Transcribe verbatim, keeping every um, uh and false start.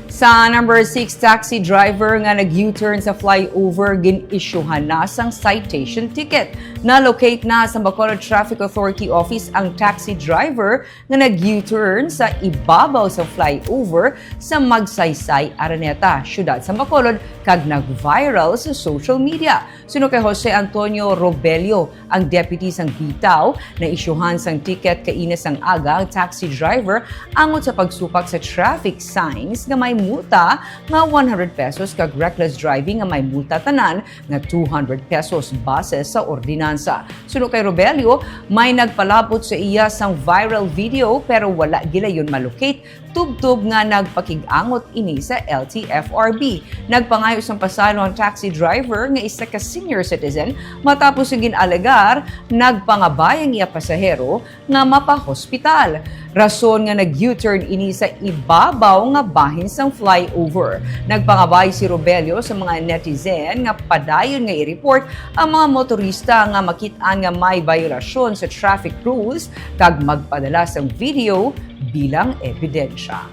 Sa number six, taxi driver nga nag-U-turn sa flyover gin-isyuhan na sang citation ticket. Na-locate na sa Bacolod Traffic Authority Office ang taxi driver nga nag-U-turn sa ibabaw sa flyover sa Magsaysay, Araneta, siyudad sa Bacolod, kag nag-viral sa social media. Suno kay Jose Antonio Robelio, ang deputy sang bitaw, naisyuhan sang ticket kaina sang aga ang taxi driver angot sa pagsupak sa traffic signs nga may multa nga one hundred pesos kag reckless driving nga may multa tanan nga two hundred pesos base sa ordinansa. Suno kay Robelio, may nagpalabot sa iya sang viral video pero wala gilayon malocate tubtob nga nagpakig-angot ini sa L T F R B. Nagpangayo sang pasalo ang taxi driver nga isa ka senior citizen matapos nga gin-alegar nagpangabay ang iya pasahero nga mapahospital. Rason nga nag-U-turn ini sa ibabaw nga bahin sang flyover. Nagpangabay si Robelio sa mga netizen nga padayon nga i-report ang mga motorista nga makit-an nga may biolasyon sa traffic rules kag magpadala sang video bilang ebidensya.